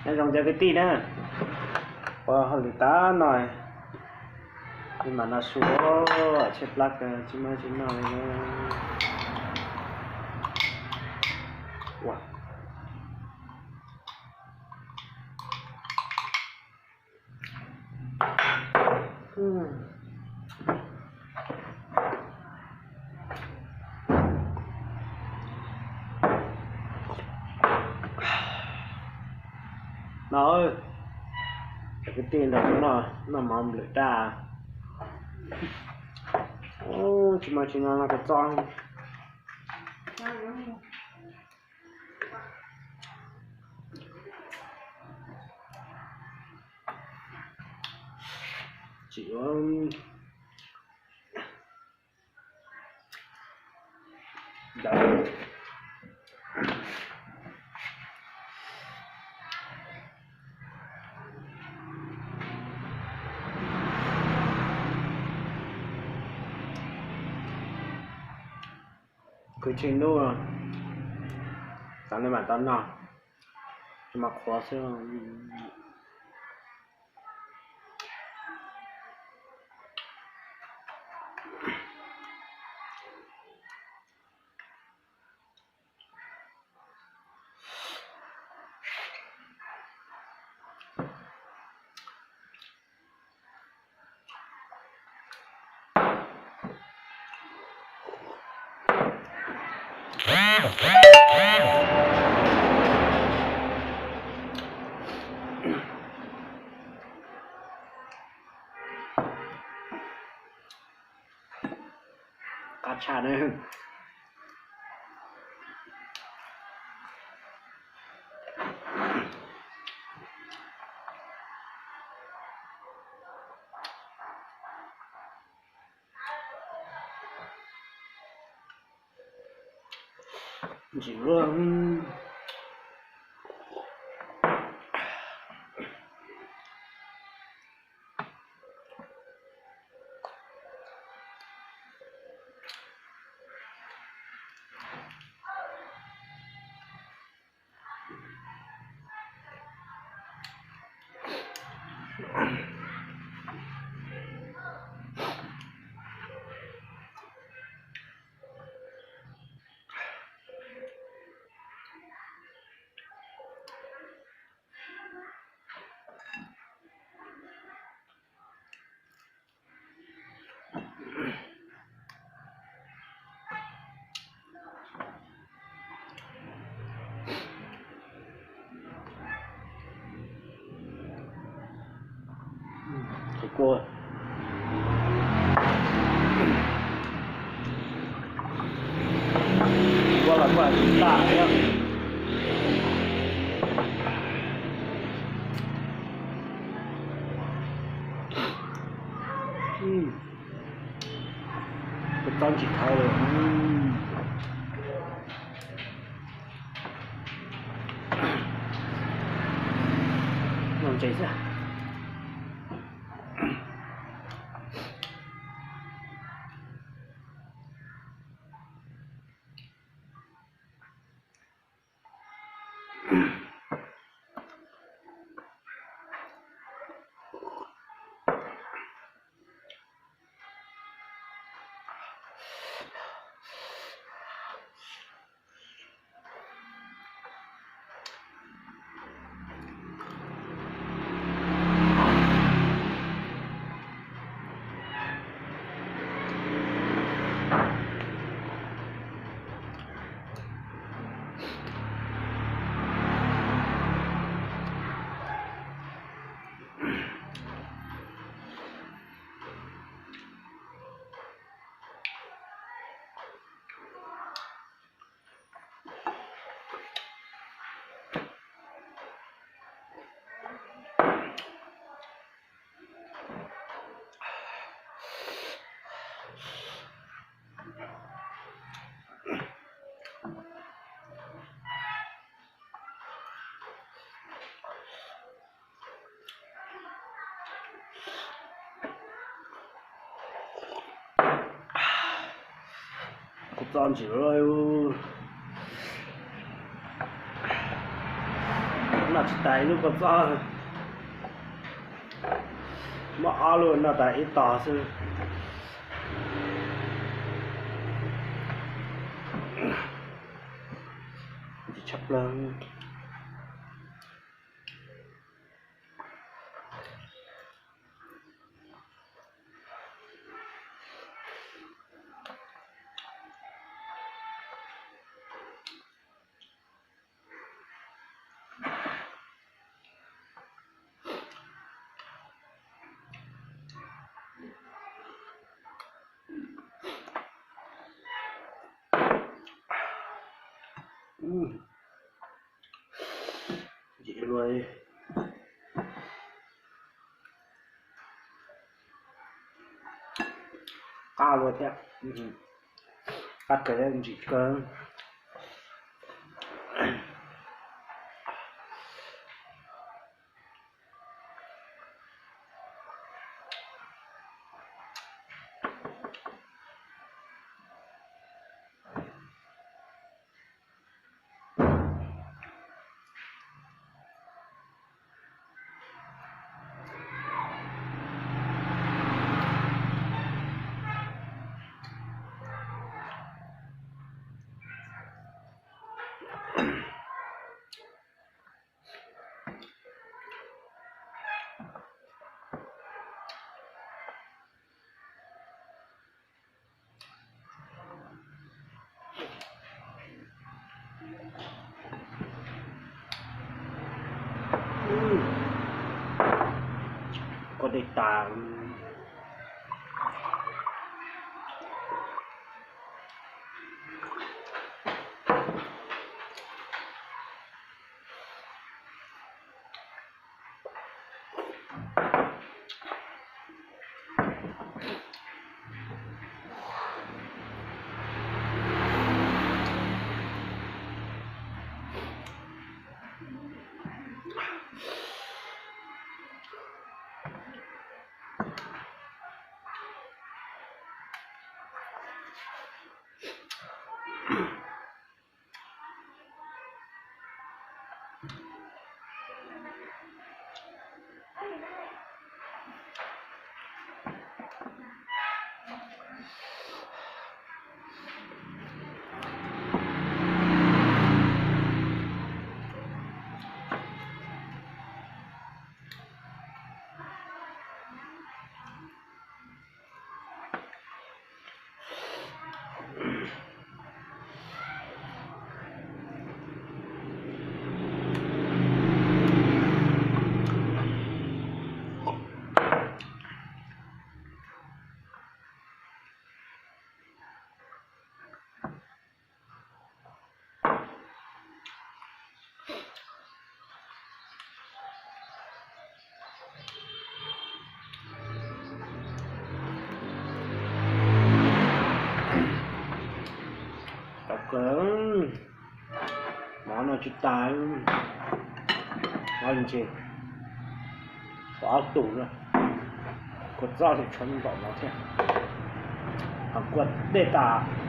Nyob zoo cov kwv tij na, ua hauj lwm tag no, li mam no su, tshaib plab kawg tsis muaj tsis noj li na. Ua no, cov kwv tij nrog kuv noj mov nplawm daj. Tsis muaj tsis noj no kua txob. Tsis ua Kwv tij nub, tas li mam tau noj, tsis mas qhuav xwb. Qab tshaj na. Ntsim luaj. Kua, kua los kua tsis tag thiab. Kua txob ntsim thawv li. Noj ntses xwb. Kua txob ntsim lawm. Noj tsis tas ib lub kua txob, muab ob lub noj tas ib tos xwb. Ntxim tshaj plaws. Ntxim luaj, qab luaj thiab, qab kawg, ntxim kawg. Kua dej tas. Tau kawg, mov noj tsis tas, mov ntse, ob tug na, kua txob li tshuav npaum no thiab, ho kua dej tas.